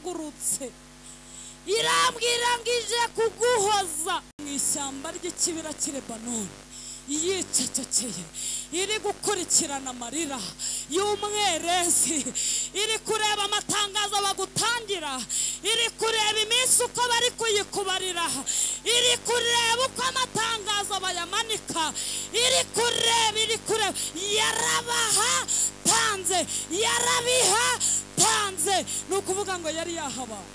Yarahagurutse irambwira ngo ije kuguhoza mu ishyamba ry'ikibira cy'i Lebanoni. Yicecekeye iri gukurikirana amarira y'umwerezi, iri kureba amatangazo bagutangira, iri kureba iminsi uko bari kuyikubarira, iri kureba uko amatangazo bayamanika, iri kureba yarabahatanze, yarabihatanze. Ni ukuvuga ngo yari yahabaye.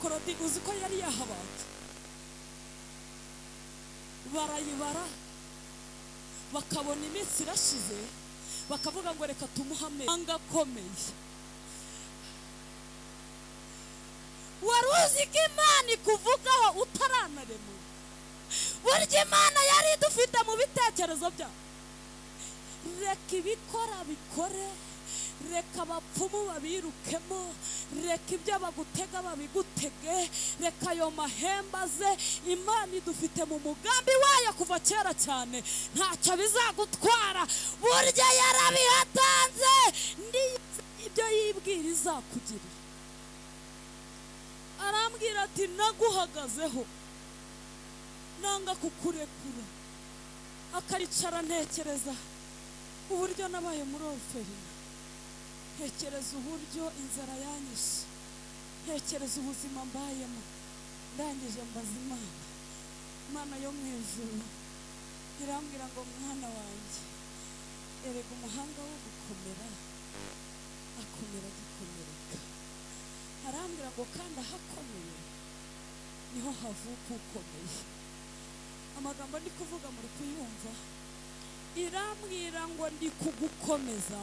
Korodi uzi ko yari yahabaye. Barayibara bakabona iminsi irashize, bakavuga ngo reka tumuhame akomeye. Wari uzi ko Imana ikuvugaho utaranaremwa? Burya Imana yari idufite mu bitekerezo byawe. Reka ibikora bikore, reka abapfumu babirukemo, reka ibyo bagutega babigutege, reka ayo mahembe aze. Imana idufite mu mugambi wayo kuva kera cyane, ntacyo bizagutwara. Burya yarabihatanze, ibyo yibwira izakugirira. Arambwira ati naguhagazeho nanga kukurekura. Akaricara ntekereza uburyo nabaye muri orpheline, ntekereza uburyo inzara yanyishe, ntekereza ubuzima mbayemo. Ndangije mbaza Imana, Imana yo mu ijuru irambwira ngo mwana wanjye, erega umuhanga wo gukomera akomera agikomereka. Arambwira ngo kandi ahakomeye niho havuka ukomeye. Amagambo ndi kuvuga muri kuyumva. Irambwira ngo ndi kugukomeza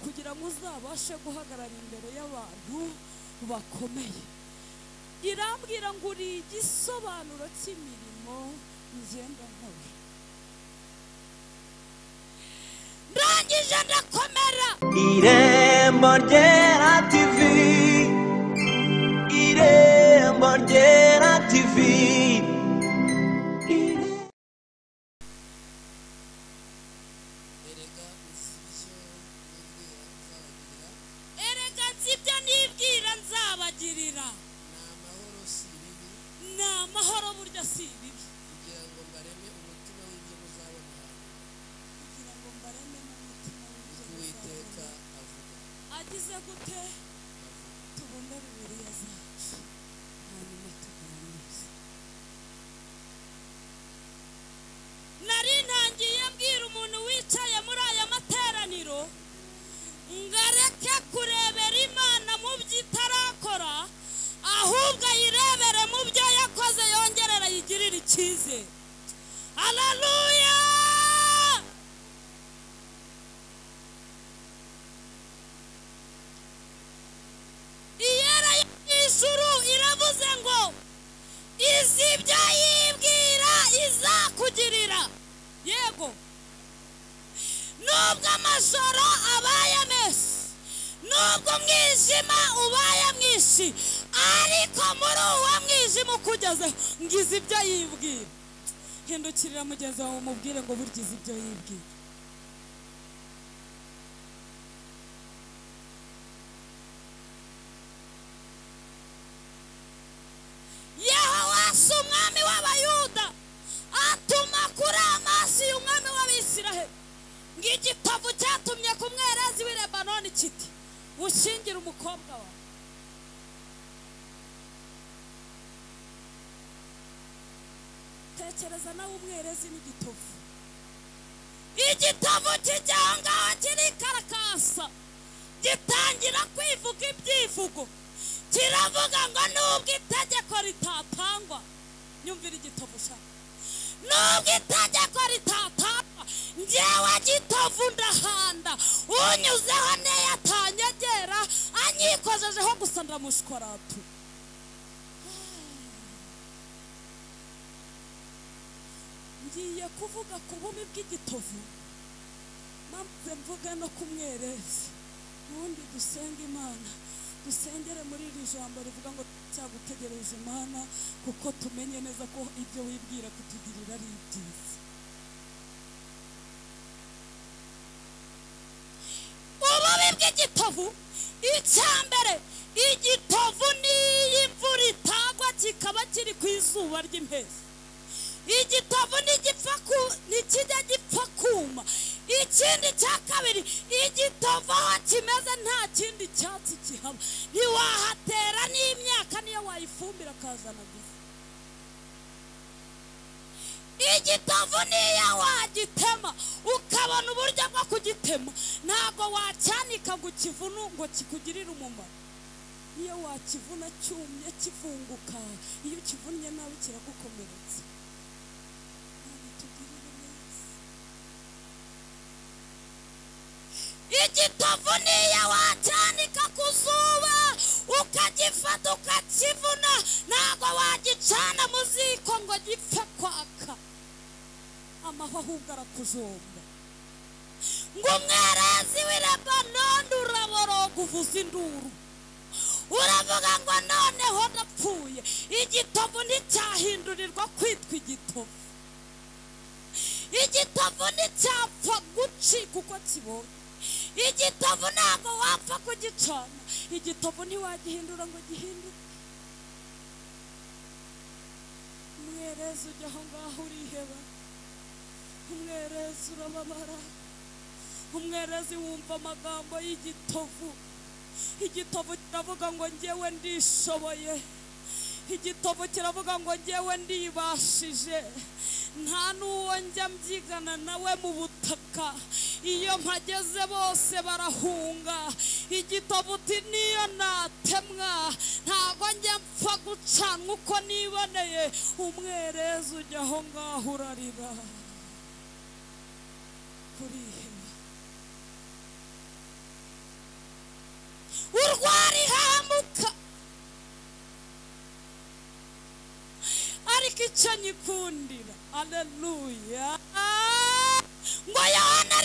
kugira ngo uzabashe guhagarara imbere y'abantu bakomeye. Irambwira ngo uri igisobanuro cy'imirimo ngenda nkora. Ndangije ndakomera. Irembo Ryera TV, Irembo Ryera TV. Erega nzi ibyo nibwira nzabagirira, ni amahoro burya si ibibi, kugira ngo mbareme umutima w'ibyo muzabona hanyuma, kugira ngo mbareme umutima w'ibyo Uwiteka avuga. Agize gute? Tubumbe Bibiliya zacu hanyuma tuganire. Nari ntangiye mbwira umuntu wicaye muri aya materaniro ngo areke kurebera Imana mu byo itarakora, ahubwo ayirebere mu byo yakoze, yongerera ayigirire icyizere. Haleluya! Iyera y'ijuru iravuze ngo izi ibyo yibwira izakugirira. Yego, nubwo amajoro abaye menshi, nubwo umwijima ubaye mwinshi, ariko muri uwo mwijima ukugezeho ngize ibyo yibwira. Hindukirira mugenzi wawe umubwire ngo burya izi ibyo yibwira. Yehowasi umwami w'Abayuda atuma kuri Amasiya umwami w'Abisiraheli ngo igitovu cyatumye ku mwerezi w'i Lebanoni kiti ushyingire umukobwa wawe. Tekereza nawe umwerezi n'igitovu. Igitovu kijya aho ngaho kirikarakasa, gitangira kwivuga ibyivugo, kiravuga ngo nubwo itegeko ritatangwa, nyumvira igitovu sha, nubwo itegeko ritatangwa, njyewe gitovu ndahanda, unyuzeho neya atanyegera, anyikojejeho gusa ndamushwaratu. Ngiye kuvuga ku bumi bw'igitovu, maze mvuga no ku mwerezi. Ubundi dusenga Imana, dusengere muri iri jambo rivuga ngo cyagutegereje Imana, kuko tumenye neza ko ibyo wibwira kutugirira ari ibyiza. Ububi bw'igitovu, icya mbere Igitovu n'iyo imvura itagwa kikaba kiri ku izuba ry'impeshyi, igitovu ntikijya gipfa kuma. Ikindi cya kabiri, igitovu aho kimeze nta kindi cyatsi kihaba, ntiwahatera n'imyaka niyo wayifumbira akazana gusa. Igitovu niyo wagitema ukabona uburyo bwo kugitema, ntabwo wacyanika ngo ukivune ngo kikugirire umumaro. Niyo wakivuna cyumye kifunguka, iyo ukivunnye nabi kiragukomeretsa. Igitovu niyo wacyanika ku zuba ukagifata ukakivuna, ntabwo wagicana mu ziko ngo gipfe kwaka, amahwa ahubwo arakujomba. Ngo umwerezi w'i Lebanoni uraboroga uvuza induru, uravuga ngo noneho ndapfuye. Igitovu nticyahindurirwa kwitwa igitovu, igitovu nticyapfa gucika uko kibonye, igitovu ntabwo wapfa kugicana, igitovu ntiwagihindura ngo gihinduke. Umwerezi ujya aho ngaho uriheba, umwerezi urababara, umwerezi wumva amagambo y'igitovu. Igitovu kiravuga ngo njyewe ndishoboye, igitovu kiravuga ngo njyewe ndibashije, nta n'uwo njya mbyigana nawe mu butaka, iyo mpageze bose barahunga. Igitovu uti niyo natemwa ntabwo njya mpfa gucanwa uko niboneye. Umwerezi ujya aho ngaho urarira, kuriheba, urwara ihamuka. Ariko icyo nyikundira, aleluya, ngo Yohana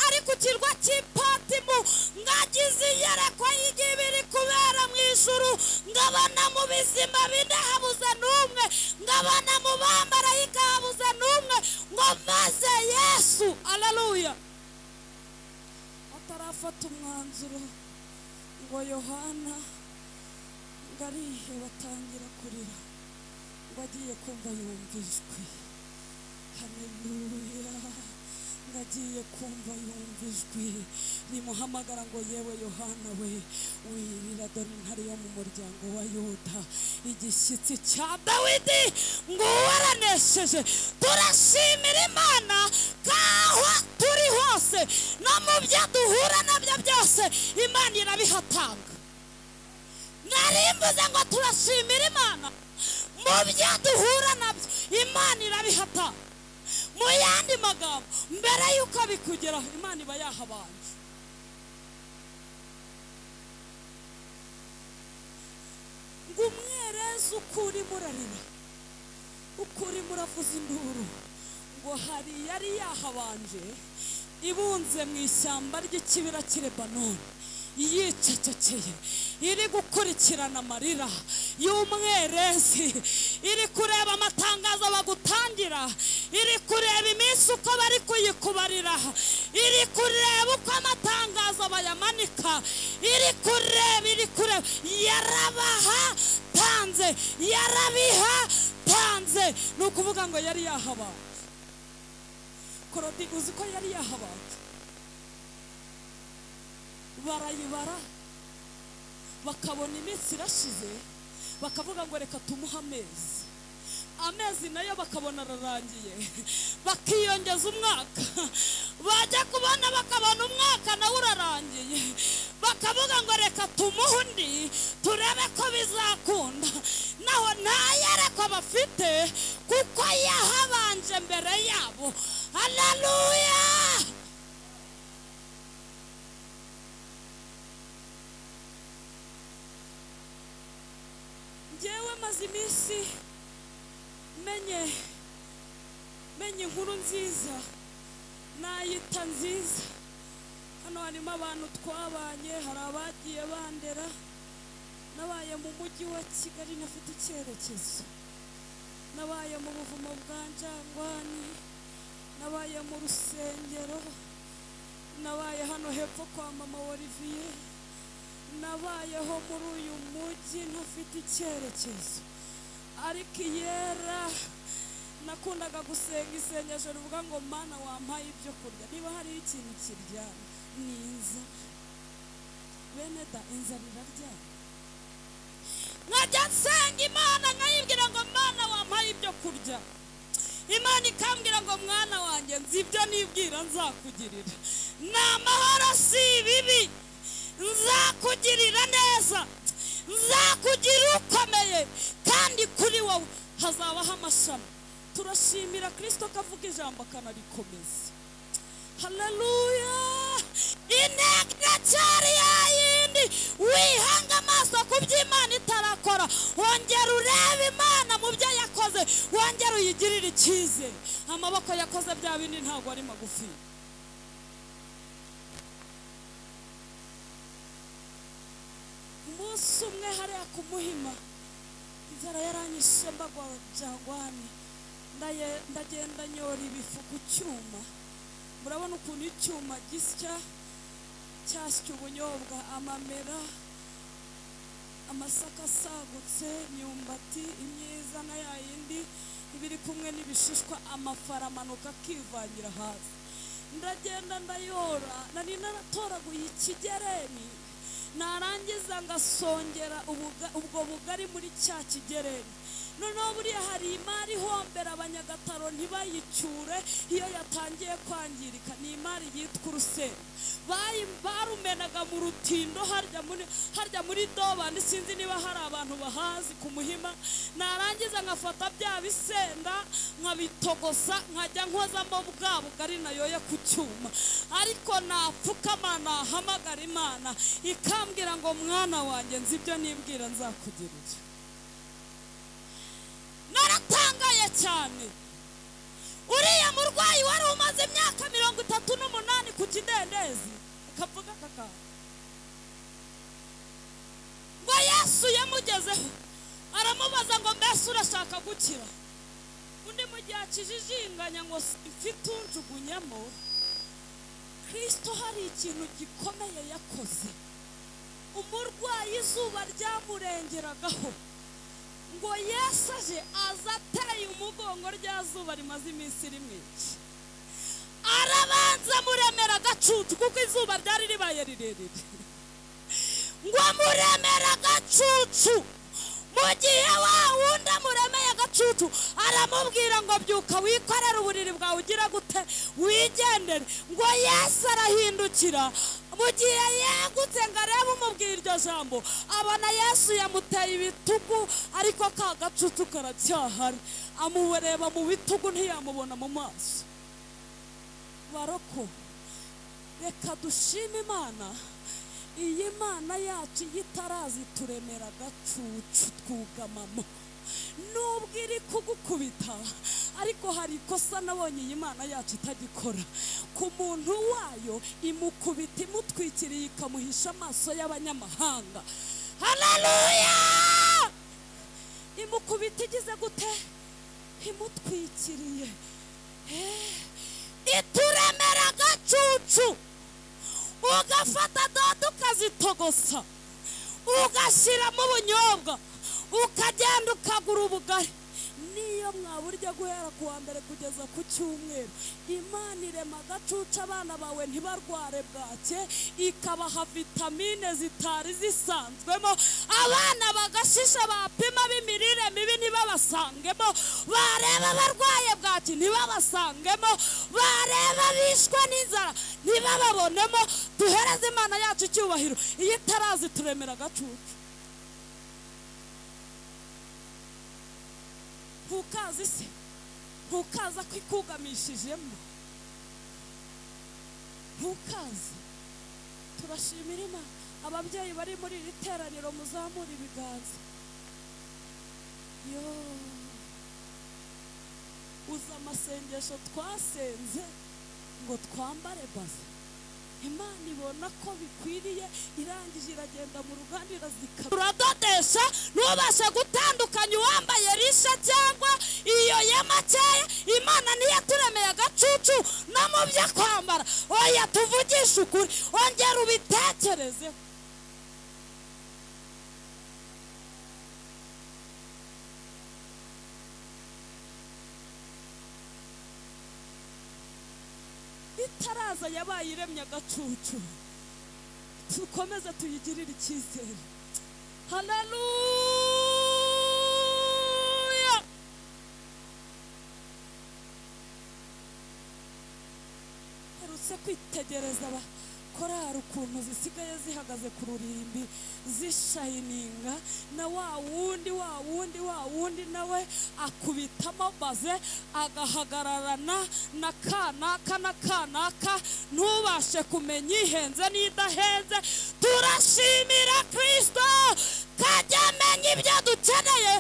ari ku kirwa cy'Ipatimu, ngagize iyerekwa y'ibiri kubera mu ijuru, ngabona mu bizima bine habuze n'umwe, ngabona mu bamarayika habuze n'umwe, ngo maze Yesu, aleluya, atarafata umwanzuro, ngo Yohana ngo ariheba atangira kurira, ngo agiye kumva yumva ijwi, haleluya, ngo agiye kumva yumva ijwi rimuhamagara ngo yewe Yohana we, wirira, dore intare yo mu muryango wa Yuda, igishyitsi cya Dawidi, ngo waranesheje. Turashimira Imana kaho turi hose no mu byo duhura nabyo byose Imana irabihatanga. Narimbuze ngo turashimira Imana mu byo duhura nabyo Imana irabihatanga. Mu yandi magambo, mbere yuko bikugeraho Imana iba yahabanje. Ngo umwerezi uko urimo urarira, uko urimo uravuza induru, ngo hari yari yahabanje ibunze mu ishyamba ry'ikibira cy'i Lebanoni, yicecekeye, iri gukurikirana amarira y'umwerezi, iri kureba amatangazo bagutangira, iri kureba iminsi uko bari kuyikubarira, iri kureba uko amatangazo bayamanika, iri kureba, iri kureba, yarabahatanze, yarabihatanze. Ni ukuvuga ngo yari yahabanje. Korodi, uzi ko yari yahabanje? Barayibara bakabona iminsi irashize, bakavuga ngo reka tumuhe amezi, amezi nayo bakabona ararangiye, bakiyongeza umwaka, bajya kubona bakabona umwaka nawe urarangiye, bakavuga ngo reka tumuhe undi turebe ko bizakunda. Naho nta yerekwa bafite kuko yahabanje mbere yabo. Haleluya! Njyewe maze iminsi menye inkuru nziza, nayita nziza. Hano harimo abantu twabanye, hari abagiye bandera. Nabaye mu mujyi wa Kigali nafite icyerekezo, nabaye mu buvumo bwa Njangwani, nabaye mu rusengero, nabaye hano hepfo kwa mama Olivier, Nabayeho muri uyu mujyi ntafite icyerekezo, ariko iyera nakundaga gusenga isengesho rivuga ngo Mana wampaye ibyo kurya. Niba hari ikintu kiryana ni inzara. Bene da, inzara iraryana. Nkajya nsenga Imana nkayibwira ngo Mana wampaye ibyo kurya. Imana ikambwira ngo mwana wanjye nzi ibyo nibwira nzakugirira, ni amahoro si ibibi, nzakugirira neza, nzakugira ukomeye, kandi kuri wowe hazabaho amashami. Turashimira Kristo kavuga ijambo akanarikomeza. Haleluya! Intego iracyari yayindi, wihanga amaso ku byo Imana itarakora, wongera urebe Imana mu byo yakoze, wongera uyigirire icyizere. Amaboko yakoze bya bindi ntabwo ari magufi. Umunsi umwe hariya ku Muhima, inzara yaranyishe mbagwa jangwani, ndagenda nyora ibifu ku cyuma. Murabona ukuntu icyuma gisya cyasya ubunyobwa, amamera, amasaka asagutse, imyumbati imyiza na yayindi ibiri kumwe n'ibishishwa, amafara amanuka akivangira hasi. Ndagenda ndayora, nari naratoraguye ikigereni, narangiza ngasongera ubwo bugari muri cya kigereni. Noneho buriya hari imari ihombera abanyagataro ntibayicyure iyo yatangiye kwangirika, ni imari yitwa urusenda. Barumenaga mu rutindo harya muri dobandi, sinzi niba hari abantu bahazi ku Muhima. Narangiza nkafata bya bisenda nkabitogosa, nkajya nkozamo bwa bugari nayoye ku cyuma. Ariko napfukama nahamagara Imana ikambwira ngo mwana wanjye nzi ibyo nibwira nzakugirira. Naratangaye cyane. Uriya murwayi wari umaze imyaka 38 ku kidendezi, akavuga kaka ngo Yesu yamugezeho aramubaza ngo mbese urashaka gukira? Undi mu gihe akijijinganya ngo mfite unjugunyamo. Kristo hari ikintu gikomeye yakoze. Umurwayi izuba ryamurengeragaho, ngo Yesu aje aza ateye umugongo rya zuba rimaze iminsi rimwica, arabanza amuremera agacucu, kuko izuba ryari ribaye rirerire. Ngo amuremera agacucu, mu gihe wa wundi amuremeye agacucu aramubwira ngo byuka wikorere uburiri bwawe ugira gute wigendere. Ngo Yesu arahindukira, mu gihe yegutse ngo arebe umubwira iryo jambo, abona Yesu yamuteye ibitugu, ariko ka gacucu karacyahari. Amureba mu bitugu ntiyamubona mu maso. Baroko, reka dushime Imana. Iyi Mana yacu itarazi turemera agacucu twugamamo. Nubwo iri kugukubita, ariko hari ikosa nabonye iyi Mana yacu itagikora. Ku muntu wayo imukubita imutwikiriye ikamuhisha amaso y'abanyamahanga. Haleluya! Imukubita igize gute? Imutwikiriye. Ituremera agacucu, ugafata dodo ukazitogosa, ugashyiramo ubunyobwa, ukagenda ukagura ubugari. Niyo mwaburya guhera ku wa mbere kugeza ku cyumweru, Imana irema agacucu abana bawe ntibarware bwake, ikabaha vitamine zitari zisanzwemo. Abana bagashisha bapima b'imirire mibi ntibabasangemo, bareba abarwaye bwaki ntibabasangemo, bareba bishwe n'inzara ntibababonemo. Duhereze Imana yacu icyubahiro, iyo itarazi turemera agacucu. Ntukazi se, ntukaza kwikugamishijemo, ntukazi. Turashimira Imana. Ababyeyi bari muri iri teraniro muzamura ibiganza. Yo, uza amasengesho twasenze ngo twambare baze, Imana ibona ko bikwiriye, irangije iragenda mu ruganda irazikaba. Uradodesha ntubashe gutandukanya uwambaye risha cyangwa iyo ya makeya. Imana niyo yaturemeye agacucu no mu byo kwambara. Oya, tuvugishe ukuri, ongera ubitekereze. Itaraza yabaye iremye agacucu. Tukomeze tuyigirire icyizere. Haleluya. Herutse kwitegereza korari ukuntu zisigaye zihagaze ku rurimbi zishayininga, na wa wundi wa wundi wa wundi nawe akubitamo baze agahagararana na kanaka na kanaka, ntubashe kumenya ihenze n'idahenze. Turashimira Kristo kajya amenya ibyo dukeneye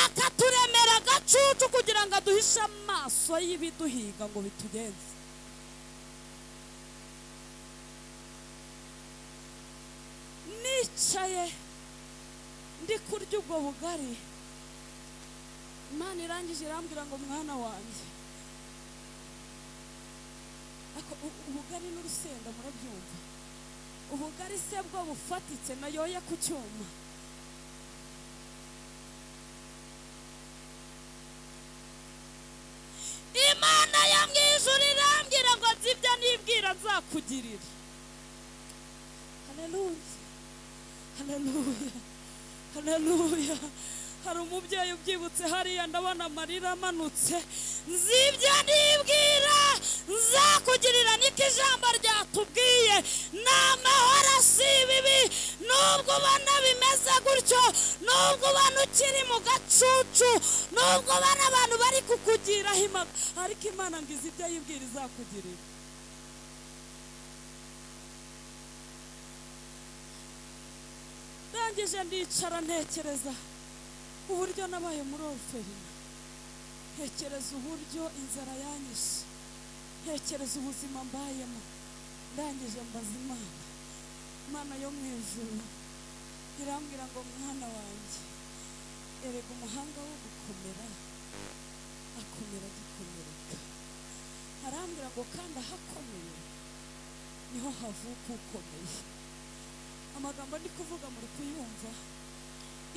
akaturemera agacucu kugira ngo aduhishe amaso y'ibiduhiga ngo bitugenze. Nicaye ndi kurya ubwo bugari, Imana irangije irambwira ngo mwana wanjye, ako ubugari n'urusenda murabyumva, ubugari se bwo bufatitse nayoye ku cyuma. Imana ya mwijuru irambwira ngo nzibyo nibwira nzakugirira. Haleluya, haleluya, haleluya. Hari umubyeyi ubyibutse hariya, ndabona amarira amanutse. Nzibyo nibwira nzakugirira, niko ijambo ryatubwiye. Ni amahoro si ibibi, nubwo ubona bimeze gutyo, nubwo ubona ukiri mu gacucu, nubwo ubona abantu bari kukugiraho impaka, ariko Imana ngo izi ibyo yibwira izakugirira. Ndangije ndicara ntekereza uburyo nabaye muri orpheline, ntekereza uburyo inzara yanyishe, ntekereza ubuzima mbayemo. Ndangije mbaza Imana, Imana yo mu ijuru irambwira ngo mwana wanjye, erega umuhanga wo gukomera akomera agikomereka. Arambwira ngo kandi ahakomeye niho havuka ukomeye. Amagambo ndi kuvuga muri kuyumva.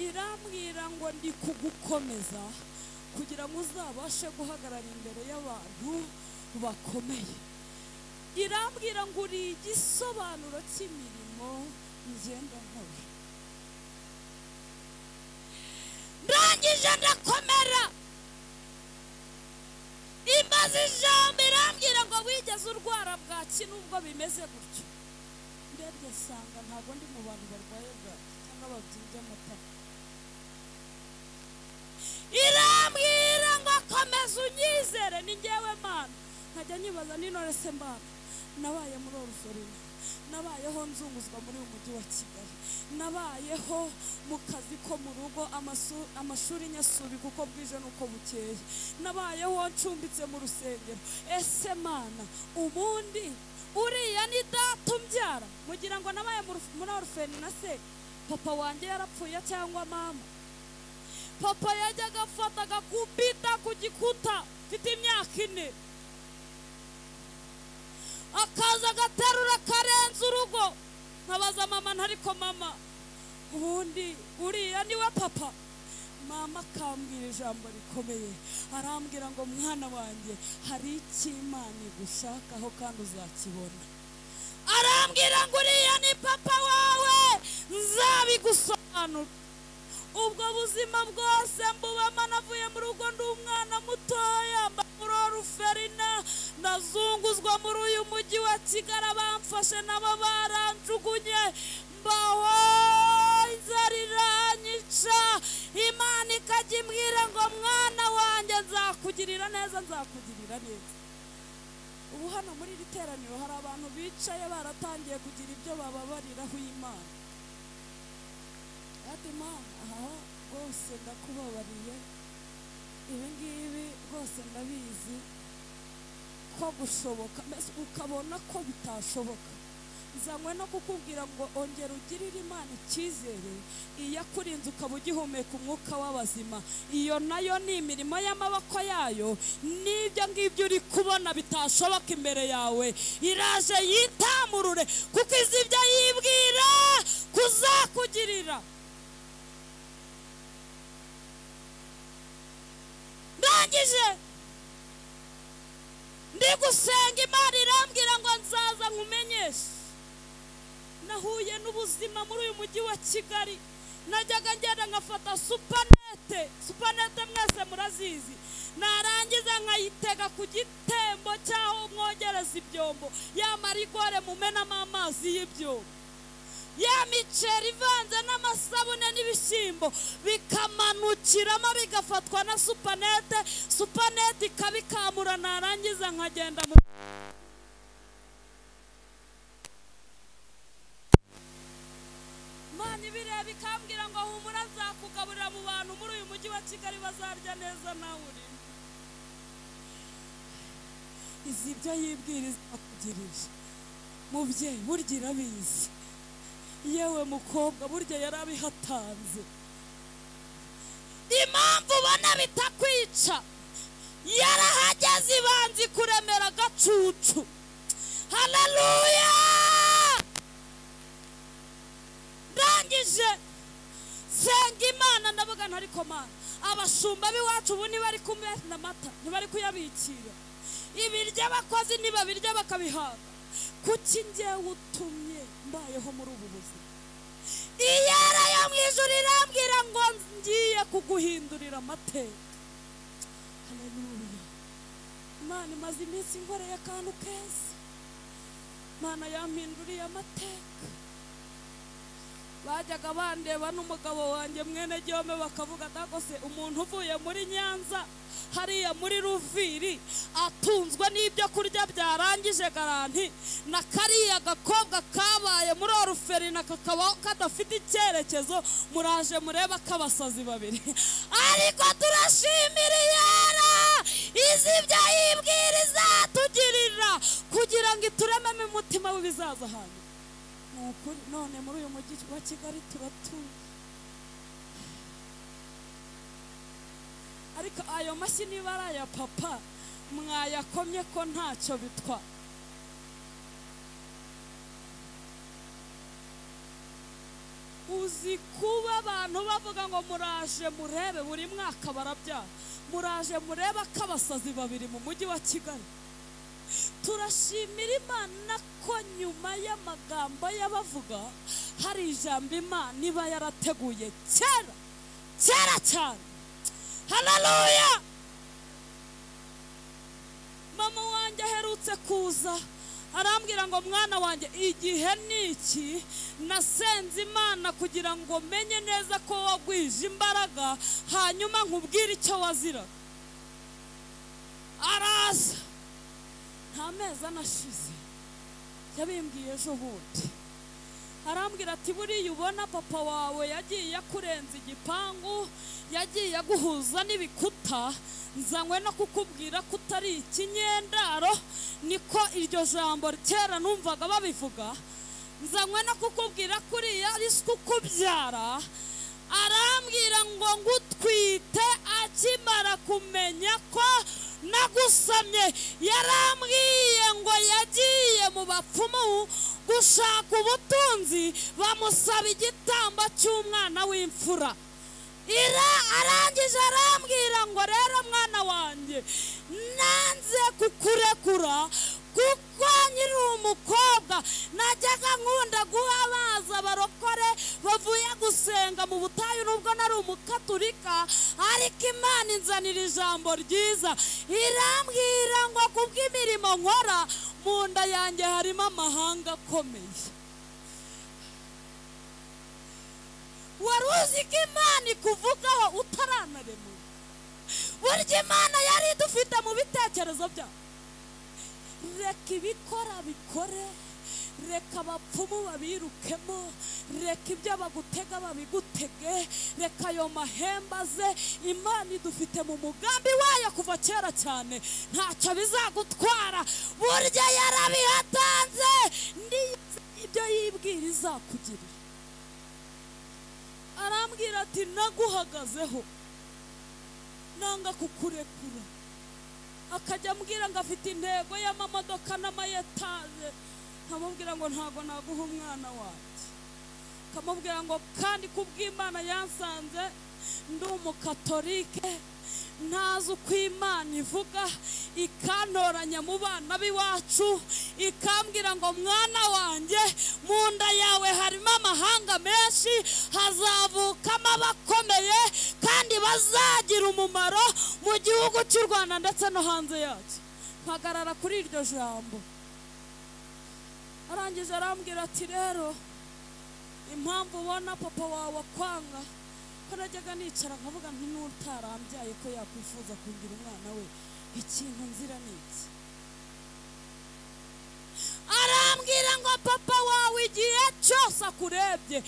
Irambwira ngo ndi kugukomeza kugira ngo uzabashe guhagarara imbere y'abantu bakomeye. Irambwira ngo uri igisobanuro cy'imirimo ngenda nkora. Ndangije ndakomera. Imaze ijambo irambwira ngo wigeze urwara bwaki nubwo bimeze gutyo. Ndebye nsanga ntabwo ndi mu bantu barwaye bwaki cyangwa babyimbye amatako. Irambwira ngo komeza unyizere, ni njyewe Mana. Nkajya nyibaza n'intore se Mana, nabaye muri orpheline, nabayeho nzunguzwa muri uyu mujyi wa Kigali, nabayeho mu kazi ko mu rugo, amashuri nyasubi kuko bwije nuko bukeye, nabayeho ncumbitse mu rusengero. Ese Mana, ubundi uriya ni data umbyara? Mugira ngo nabaye muri orpheline se papa wanjye yarapfuye cyangwa mama? Papa yajyaga afata agakubita ku gikuta mfite imyaka 4, akaza agaterura akarenza urugo. Nkabaza mama, ntariko mama, ubundi uriya niwe papa? Mama akambwira ijambo rikomeye, arambwira ngo mwana wanjye, hari icyo Imana igushakaho kandi uzakibona. Arambwira ngo uriya ni papa wawe, nzabigusobanura. Ubwo buzima bwose mbubamo, navuye mu rugo ndi umwana mutoya, mba muri orpheline, ndazunguzwa muri uyu mujyi wa Kigali, abamfashe nabo baranjugunye, mbaho inzara iranyica. Imana ikajya imbwira ngo mwana wanjye nzakugirira neza, nzakugirira neza. Ubu hano muri iri teraniro hari abantu bicaye baratangiye kugira ibyo bababariraho Imana. Ati Mana, aha rwose ndakubabariye, ibi ngibi rwose ndabizi ko gushoboka, mbese ukabona ko bitashoboka. Nzanywe no kukubwira ngo ongera ugirire Imana icyizere, iyakurinze ukaba ugihumeka umwuka w'abazima. Iyo nayo ni imirimo y'amaboko yayo, n'ibyo ngibyo uri kubona bitashoboka imbere yawe, iraje yitamurure kuko izi ibyo yibwira kuzakugirira. Ndangije ndi gusenga, Imana irambwira ngo Nahuye n'ubuzima muri uyu mujyi wa Kigali. Najyaga ngenda nkafata supanete, supanete mwese murazizi, narangiza nkayitega ku gitembo cyaho mwogereza ibyombo, ya marigore mumenamo amazi y'ibyombo, ya miceri ivanze n'amasabune n'ibishyimbo bikamanukiramo bigafatwa na supanete, supanete ikabikamura, narangiza nkagenda mu Imana ibireba ikambwira ngo humura nzakugaburira mu bantu muri uyu mujyi wa Kigali bazarya neza nawe urimo. Izi ibyo yibwiriza akugirira mubyeyi, burya irabizi. Yewe mukobwa, burya yarabihatanze. Impamvu ubona bitakwica, yarahageze ibanza ikuremera agacucu. Haleluya! Ndangije senga Imana, ndavuga nti ariko Mana, abashumba b'iwacu ubu ntibari kumena amata, ntibari kuyabikira, ibiryo abakozi ntibabirya bakabihaga, kuki njyewe utumye mbayeho muri ubu buzima? Iyera yo mu ijuru irambwira ngo ngiye kuguhindurira amateka. Haleluya! Imana imaze iminsi inkoreye akantu keza. Imana yampinduriye amateka. Bajyaga bandeba n'umugabo wanjye mwene Gihome bakavuga se umuntu uvuye muri Nyanza hariya muri Ruviri atunzwe n'ibyo kurya byarangije garanti, na kariya gakobwa kabaye muri oruferina kakabaho kadafite icyerekezo, muraje mureba k'abasazi babiri. Ariko turashimira Iyera izi ibyo yibwiriza tugirira kugira ngo iturememo umutima w'ibizaza hanyuma. None muri uyu mujyi wa Kigali turatuye, ariko ayo mashyi niba ari aya papa mwayakomye ko ntacyo bitwa. Uzi kuba abantu bavuga ngo muraje murebe, buri mwaka barabyara, muraje murebe k'abasazi babiri mu mujyi wa Kigali. Turashimira Imana ko nyuma y'amagambo y'abavuga hari ijambo Imana iba yarateguye kera kera cyane. Haleluya! Mama wanjye aherutse kuza arambwira ngo mwana wanjye, igihe niki nasenze Imana kugira ngo menye neza ko wagwije imbaraga, hanyuma nkubwire icyo wazira. Araza nta mezi anashize, yabimbwiye ejo bundi, arambwira ati buriya ubona papa wawe yagiye akurenza igipangu, yagiye aguhuza n'ibikuta, nzanywe no kukubwira ko utari ikinyendaro, niko iryo jambo kera numvaga babivuga, nzanywe no kukubwira ko uriya ari kukubyara. Arambwira ngo ngutwite akimara kumenya ko nagusamye, yarambwiye ngo yagiye mu bapfumu gushaka ubutunzi, bamusaba igitambo cy'umwana w'imfura. Arangije arambwira ngo rero mwana wanjye, nanze kukurekura kuko nkiri umukobwa najyaga nkunda guha abaza abarokore bavuye gusenga mu butayu, nubwo nari umukaturika, ariko Imana inzanira ijambo ryiza irambwira ngo kubw'imirimo nkora mu nda yanjye harimo amahanga akomeye. Wari uzi ko Imana ikuvugaho utaranaremwa? Burya Imana yari idufite mu bitekerezo byawe. Reka ibikora bikore, reka abapfumu babirukemo, reka ibyo bagutega babigutege, reka ayo mahembe aze. Imana idufite mu mugambi wayo kuva kera cyane, ntacyo bizagutwara. Burya yarabihatanze, ibyo yibwira izakugirira. Arambwira ati naguhagazeho nanga kukurekura. Akajya ambwira ngo afite intego y'amamodoka n'amayetaje, nkamubwira ngo ntago naguha umwana wanjye. Kamubwira ngo kandi kubw'Imana yansanze ndi umukatolike, ntazi uko Imana ivuga, ikantoranya mu bana b'iwacu, ikambwira ngo mwana wanjye mu nda yawe yawe harimo amahanga menshi, hazavukamo abakomeye kandi bazagira umumaro mu gihugu cy'u Rwanda ndetse no hanze yacyo. Mpagarara kuri iryo jambo. Arangije arambwira ati rero impamvu ubona papa wawe akwanga, ko najyaga nicara nkavuga nti n'utarambyaye ko yakwifuza kungira umwana we, ikintu nzira ni iki? Arambwira ngo papa wawe igihe cyose akurebye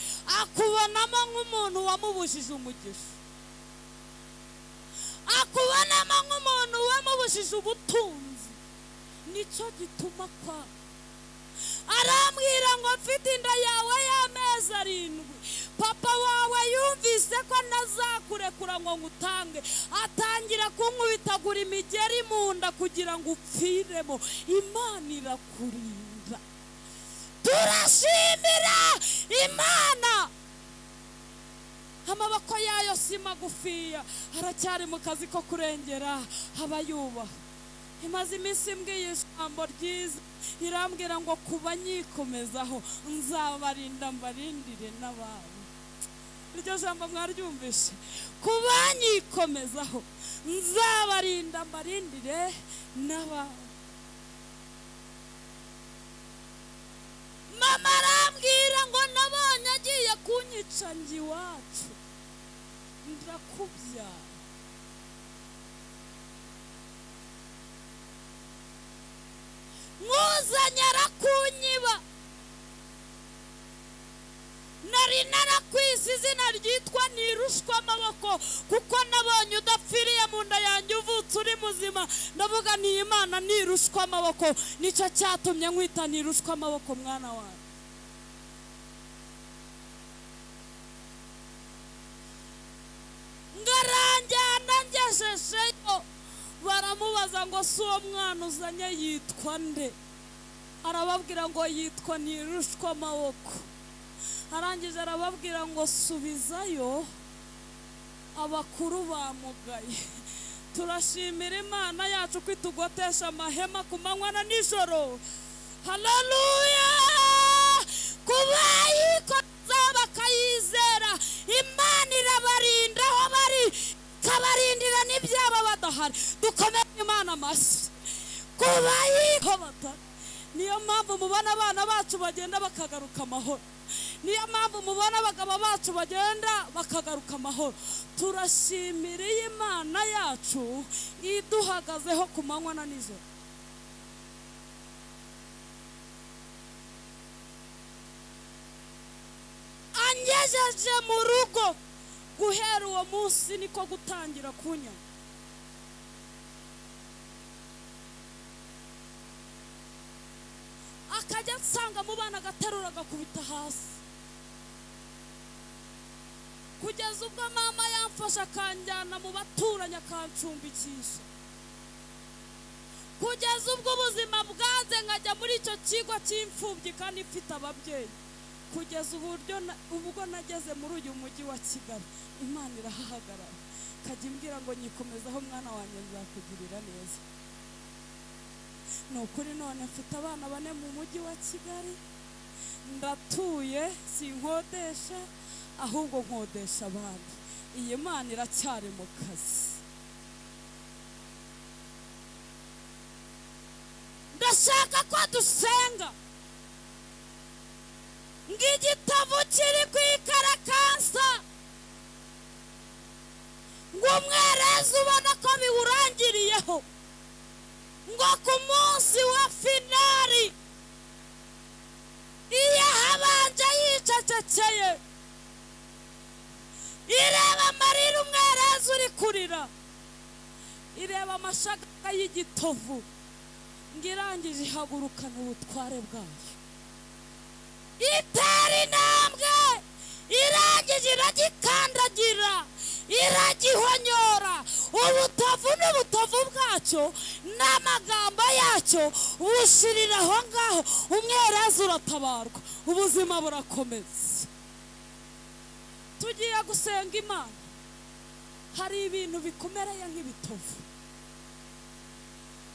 akubonamo nk'umuntu wamubujije umugisha, akubonamo nk'umuntu wamubujije ubutunzi, nicyo gituma kwa. Arambwira ngo mfite inda yawe y'amezi 7, papa wawe yumvise ko ntazakurekura ngo ngutange, atangira kunkubitagura imigeri mu nda kugira ngo upfiremo. Imana irakurinda. Turashimira Imana. Amaboko yayo si magufiya, aracyari mu kazi ko kurengera abayubaha. Imaze iminsi imbwiye ijambo ryiza, irambwira ngo kuba nyikomezaho nzabarinda mbarindire n'ababo. Iryo jambo mwaryumvishe? Kuba nyikomezaho nzabarinda mbarindire n'ababo. Mama arambwira ngo nabonye agiye kunyica njye iwacu, ndakubyara. Nkuzanye arakunyiba, nari narakwise izina ryitwa Ntirushwa amaboko, kuko nabonye udapfiriye mu nda yanjye uvutse uri muzima. Ndavuga nti Imana ntirushwa amaboko, nicyo cyatumye nkwita Ntirushwa amaboko mwana wanjye. Ngaranjyana ngejejeyo, baramubaza ngo si uwo mwana uzanye yitwa nde? Arababwira ngo yitwa Ntirushwa amaboko. Arangije arababwira ngo subizayo, abakuru bamugaye. Turashimira Imana yacu ko itugotesha amahema ku manywa na nijoro. Haleluya! Kuba yikoza bakayizera, Imana irabarinda aho bari, ikabarindira n'ibyaba badahari. Dukomere Imana amashyi. Kuba yikobata, niyo mpamvu mubona abana bacu bagenda bakagaruka amahoro, niyo mpamvu mubona abagabo bacu bagenda bakagaruka amahoro. Turashimira Imana yacu iduhagazeho ku manywa na nijoro. Angejeje mu rugo, guhera uwo munsi niko gutangira kunyanga. Akajya nsanga mu bana agaterura agakubita hasi, kugeza ubwo mama yamfashe akanjyana mu baturanyi akancumbikisha, kugeza ubwo ubuzima bwanze nkajya muri icyo kigo cy'imfubyi kandi mfite ababyeyi, kugeza uburyo ubwo nageze muri uyu mujyi wa Kigali. Imana irahahagarara ikajya imbwira ngo nyikomezaho mwana wanjye nzakugirira neza. Ni ukuri none mfite abana 4 mu mujyi wa Kigali, ndatuye, sinkodesha ahubwo nkodesha abandi. Iyi Mana iracyari mu kazi. Ndashaka ko dusenga ng'igitabo kiri ku ikarakansa, ngo umwerezi ubona ko biwurangiriyeho, ngo ku munsi wa finali iyo habanje yicecekeye ireba amarira umwerezi uri kurira, ireba amashagaga y'igitovu, ngo irangije ihagurukana ubutware bwayo, itera intambwe, irangije iragikandagira, iragihonyora. Ubutovu n'ubutovu bwacyo n'amagambo yacyo bushirira aho ngaho. Umwerezi uratabarwa, ubuzima burakomeza. Tugiye gusenga Imana. Hari ibintu bikumereye nk'ibitovu,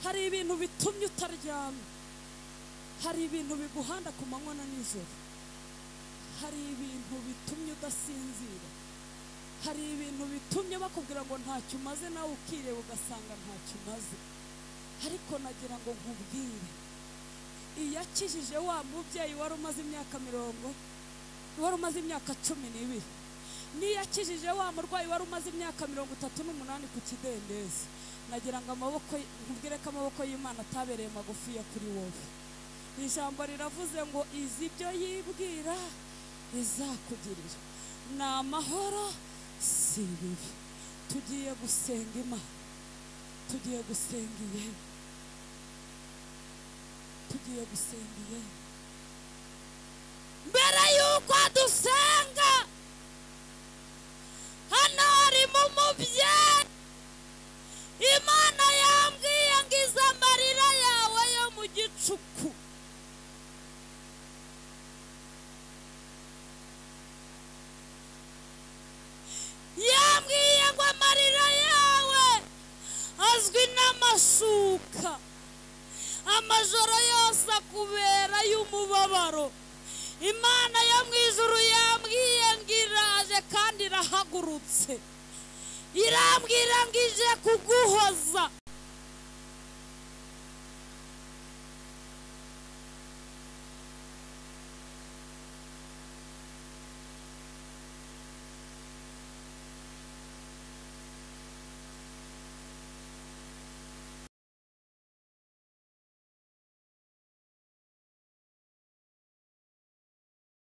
hari ibintu bitumye utaryama, hari ibintu biguhanda ku manywa na nijoro. Hari ibintu bitumye udasinzira, hari ibintu bitumye bakubwira ngo ntacyo umaze, nawe ukireba ugasanga ntacyo umaze. Ariko nagira ngo nkubwire, iyakijije wa mubyeyi wari umaze imyaka 40, wari umaze imyaka 12, niyakijije wa murwayi wari umaze imyaka 38 ku kidendezi, nagira ngo amaboko, nkubwire ko amaboko y'Imana atabereye magufi ya kuri wowe. Ijambo riravuze ngo izi ibyo yibwira izakugirira ni amahoro si ibibi. Tugiye gusenga Imana, tugiye gusenga Iyera, tugiye gusenga Iyera. Mbere y'uko dusenga, hano harimo umubyeyi Imana yambwiye ngo izi amarira yawe yo mu gicuku. Yambwiye ngo amarira yawe azwi n'amashuka, amajoro yose akubera y'umubabaro. Imana yo mu ijuru yambwiye ngo iraje kandi irahagurutse, irambwira ngo ije kuguhoza.